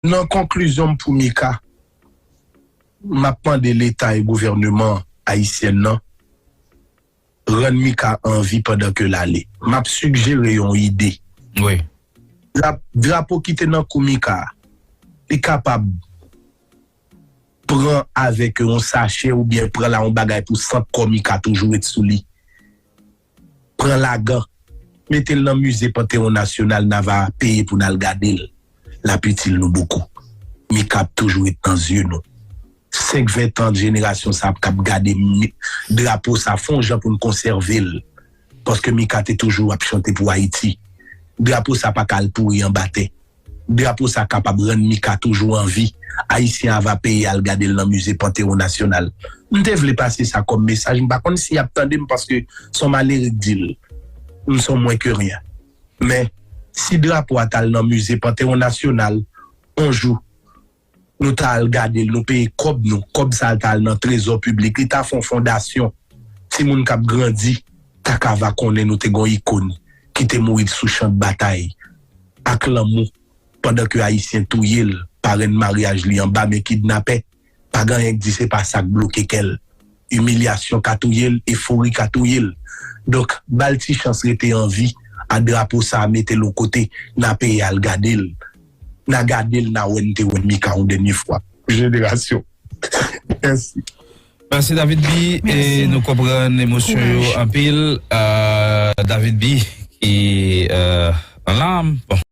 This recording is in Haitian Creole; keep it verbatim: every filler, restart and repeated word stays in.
Nan konklizyon m pou Mika, m ap mande Leta e gouvènman ayisyen nan rann Mika an vi pandan ke l ale. M ap sigjere yon ide. Wi. Dra- Drapo ki te nan kou Mika a, li kapab pran avèk yon sachè oubyen pran la yon bagay pou sant kò Mika toujou ret sou li. Pran lagan, mete l nan mize Pantewon Nasyonal, n a va peye pou n al gade l. L ap itil nou bokou. Mika ap toujou ret nan zye nou. Senk, ven tan jenerasyon sa ap k ap gade mi- drapo sa fè yon jan pou n konsève l. Paske Mika te toujou ap chante pou Ayiti. Drapo sa pa ka al pouri anba tè. Drapo sa kapab rann Mika toujou an vi. Ayisyen an va peye al gade l nan mize Pantewon Nasyonal. M te vle pase sa kòm mesaj. M pa konn si y ap tande m paske s on malere k di l. M s on mwen ke ryen. Men, si drapo a t al nan mize Pantewon Nasyonal, on jou, nou ta al gade l, nou peye kòb nou, kòb sa a ta al nan trezò piblik, li ta fè yon fondasyon. Timoun k ap grandi ta ka va konnen nou te gen yon ikòn ki te mouri sou chan batay ak lanmou pandan ke Ayisyen touye l, parenn maryaj li anba men kidnapè. Pa gen anyen k di se pa sa k bloke kè l. Imilyasyon ka touye l, efori ka touye l. Donk, ba l ti chans rete an vi, a drapo sa a mete l yon kote, n a peye al gade l. N a gade l, n a wè n te wè Mika yon dènye fwa. Jenerasyon. Mèsi. Mèsi David B. E nou konprann emosyon yo anpil. David B ki an lam. Bon.